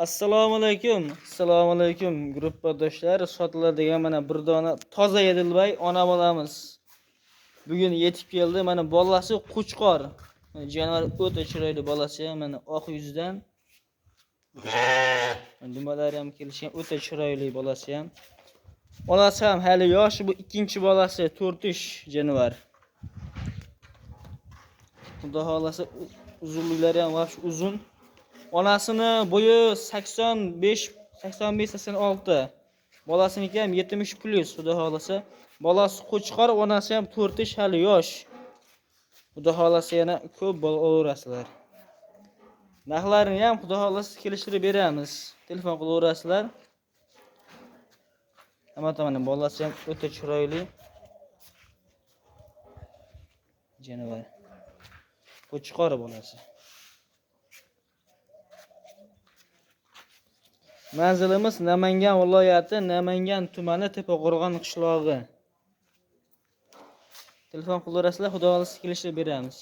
Assalomu alaykum. Assalomu alaykum gruppadoshlar. Sotiladigan mana bir dona toza Edilbay ona bolamiz. Bugun yetib keldi. Mana bolasi Qo'chqor. Jonivor o'ta chiroyli bolasi ham mana oq yuzidan. Dumalari ham kelishgan, o'ta chiroyli bolasi ham. Onasi ham hali yosh, bu ikkinchi bolasi, to'rtish jonivor. Xudo xohlasa uzunliklari ham вообще uzun. Onasini bo'yi 85, 85, 86. Bolasiniki ham 70 plus, xudo xohlasa. Bolasi Qo'chqor, onasi ham to'rtish, hali yosh. Xudo xohlasa yana ko'p bola olaverasizlar. Narxlarini ham xudo xohlasa kelishtirib beramiz. Telefon qilaverasizlar. Hamma tomondan bolasi ham o'ta chiroyli. Jonivor. Qo'chqor bolasi. Manzilimiz Namangan viloyati, Namangan tumani, Tepaqo'rg'on qishlog'i. Telefon qilaverasizlar, xudo xohlasa kelishtirib beramiz.